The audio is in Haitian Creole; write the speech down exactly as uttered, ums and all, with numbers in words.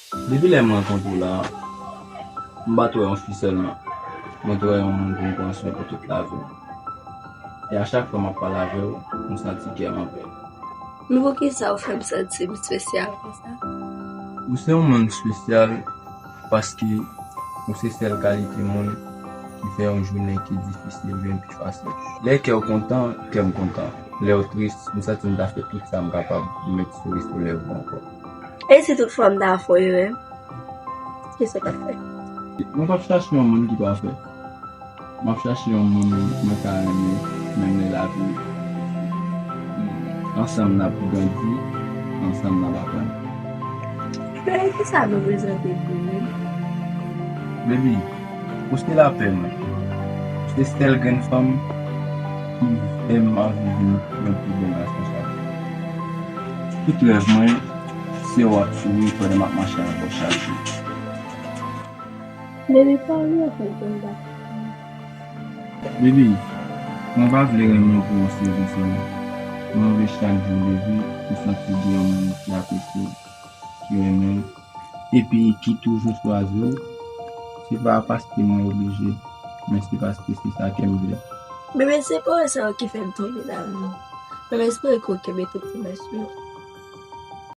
Depi lè m rankontre w la, m pa t wè yon fi sèlman. Mwen t wè yon moun pou m pran swen pou tout lavi m. E a chak fwa m ap pale avè w, m santi kè m anpè. Men poukisa w fè m santi m espesyal konsa? Ou se yon moun espesyal paske ou se sèl kalite moun ki fè yon jounen ki difisil vin pi fasil. Lè kè w kontan, kè m kontan. Lè w tris, m santi m ta fè tout sa m kapab pou m met souri sou lèv ou ankò. E si tout fwa m ta fè w erè? Kisa w t ap fè? Mwen p ap chache yon moun ki pafè. M ap chache yon moun mwen ka renmen, menm lè lavi ansanm n ap grandi, ansanm n ap aprann. Kisa nou bezwen te di menm? Baby, ou se lapè mwen. Ou se sèl grenn fanm ki fè m anvi vin yon pi bon gason chak jou. Tout rèv mwen, se w ap souri pandan m ap mache avè w chak jou. Baby, pa oubli anpil pou m pa. Baby, mwen pa vle renmen w pou yon sezon sèlman. Mwen vle chak jou leve, ou santi w gen yon moun ki apresye w, ki renmen w, epi ki toujou chwazi w. Se pa paske mwen oblije, men se paske se sa kè m vle. Baby, se pawòl sa yo ki fè m tonbe damou. Men m espere ke w kenbe tout pwomès ou yo.